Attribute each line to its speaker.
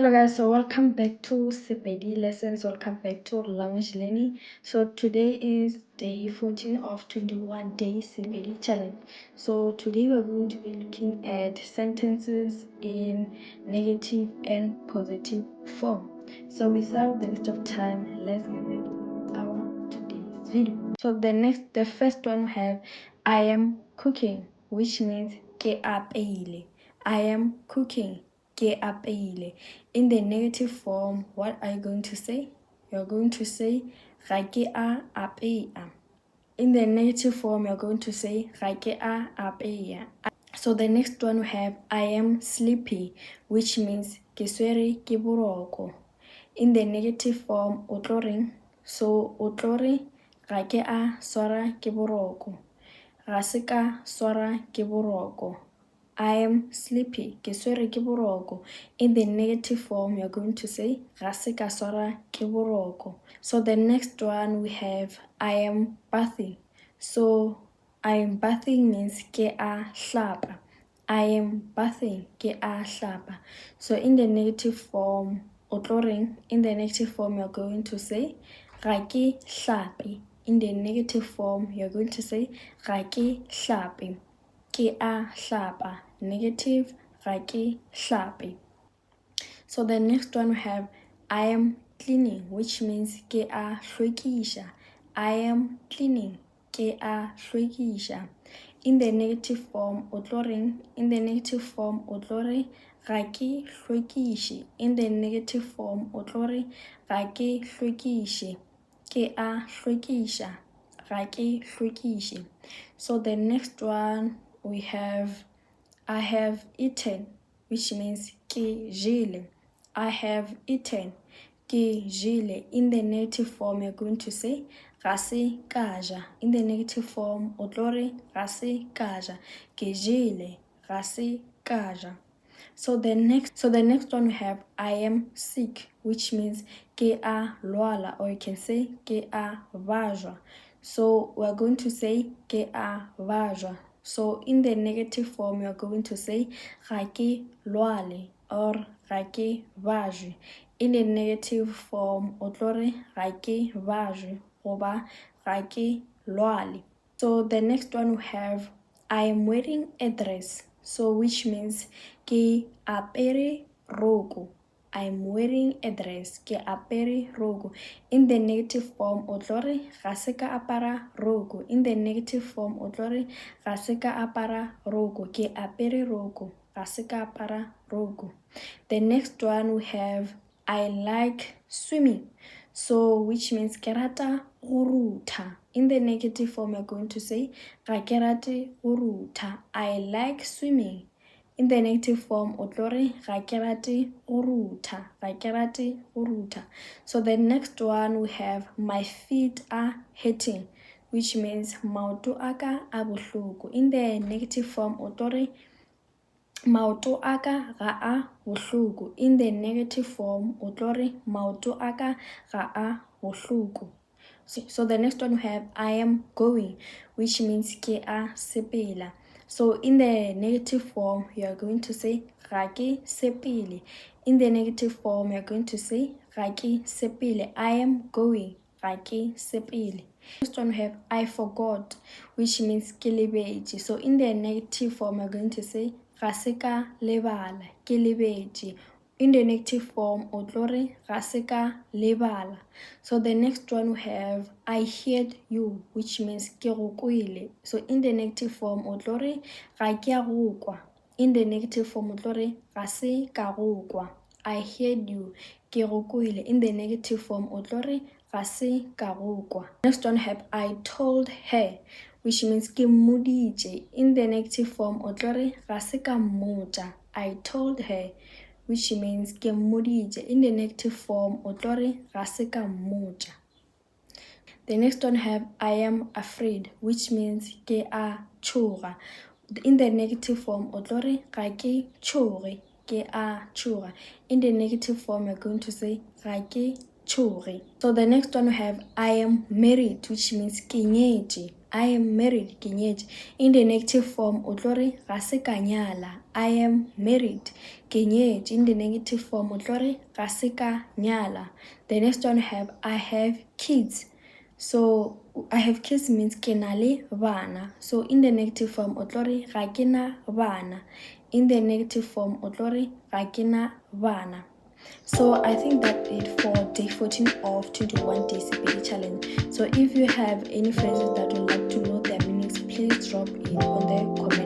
Speaker 1: Hello guys, so welcome back to Sepedi Lessons, welcome back to Language Learning. So today is day 14 of 21 day Sepedi challenge. So today we're going to be looking at sentences in negative and positive form. So without the waste of time, let's get into our today's video. So the first one we have, I am cooking, which means ke apeile. I am cooking, ke apeile. In the negative form, what are you going to say? You're going to say ga ke a apea. In the negative form, you're going to say ga ke a apea. So the next one we have, I am sleepy, which means ke swere ke boroko. In the negative form, o tlo reng? So o tlo re ga ke a swara ke boroko. Ga se ka swara ke boroko. I am sleepy, ke swere ke boroko. In the negative form, you're going to say ga se ka swara ke boroko. So the next one we have, I am bathing. So I am bathing means ke a hlapa. I am bathing, ke a hlapa. So in the negative form, o tlo reng? In the negative form, you're going to say ga ke hlape. In the negative form, you're going to say ga ke hlape. Ke a hlapa. Negative, ga ke hlape. So the next one we have, I am cleaning, which means ke a hlwekiša. I am cleaning, ke a hlwekiša. In the negative form, o tlo reng? In the negative form, o tlo re ga ke hlwekiše. In the negative form, o tlo re ga ke hlwekiše. Ke a hlwekiša. Ga ke hlwekiše. So the next one we have, I have eaten, which means ke jele. I have eaten, ke jele. In the negative form, you're going to say ga se ka ja. In the negative form, o tlo re ga se ka ja. Ke jele, ga se ka ja. So the next one we have, I am sick, which means ke a lwala, or you can say ke a bajwa. So we are going to say ke a bajwa. So in the negative form, you are going to say ga ke lwale or ga ke bajwe. In the negative form, o tlo re ga ke bajwe goba ga ke lwale. So the next one we have, I am wearing a dress. So which means ke apere roko. I am wearing a dress. Ke apere roko. In the negative form, o tlo re ga se ka apara roko. In the negative form, o tlo re ga se ka apara roko. Ke apere roko. Ga se ka apara roko. The next one we have, I like swimming. So which means ke rata go rutha. In the negative form, you're going to say ga ke rate go rutha. I like swimming. In the negative form, o tlo re ga ke rate go rutha. Ga ke rate go rutha. So the next one we have, my feet are hurting, which means maoto a ka a bohloko. In the negative form, o tlo re maoto a ka ga a bohloko. In the negative form, o tlo re maoto a ka ga a bohloko. So the next one we have, I am going, which means ke a sepela. So in the negative form, you are going to say ga ke sepele. In the negative form, you are going to say ga ke sepele. I am going, ga ke sepele. Next one we have, I forgot, which means ke lebetše. So in the negative form, you are going to say ga se ka lebala, ke lebetše. In the negative form, o tlo re ga se ka lebala. So the next one we have, I heard you, which means ke go kwele. So in the negative form, o tlo re ga ke a go kwa. In the negative form, o tlo re ga se ka go kwa. I heard you, ke go kwele. In the negative form, o tlo re ga se ka go kwa. Next one have, I told her, which means ke mmoditše. In the negative form, o tlo re ga se ka mmotša. I told her, which means ke mmoditše. In the negative form, o tlo re ga se ka mmotša. The next one have, I am afraid, which means ke a tšhoga. In the negative form, o tlo re ga ke tšhoge, ke a tšhoga. In the negative form, you're going to say ga ke tšhoge. So the next one we have I am married, which means ke nyetše. I am married, ke nyetše. In the negative form o tlo re ga se ka nyala. I am married, ke nyetše. In the negative form o tlo re ga se ka nyala. The next one we have I have kids. So I have kids means ke na le bana. So in the negative form o tlo re ga ke na bana. In the negative form o tlo re ga ke na bana. So I think that's it for day 14 of 21 day Sepedi challenge. So if you have any phrases that you'd like to know their meanings, please drop it on the comment.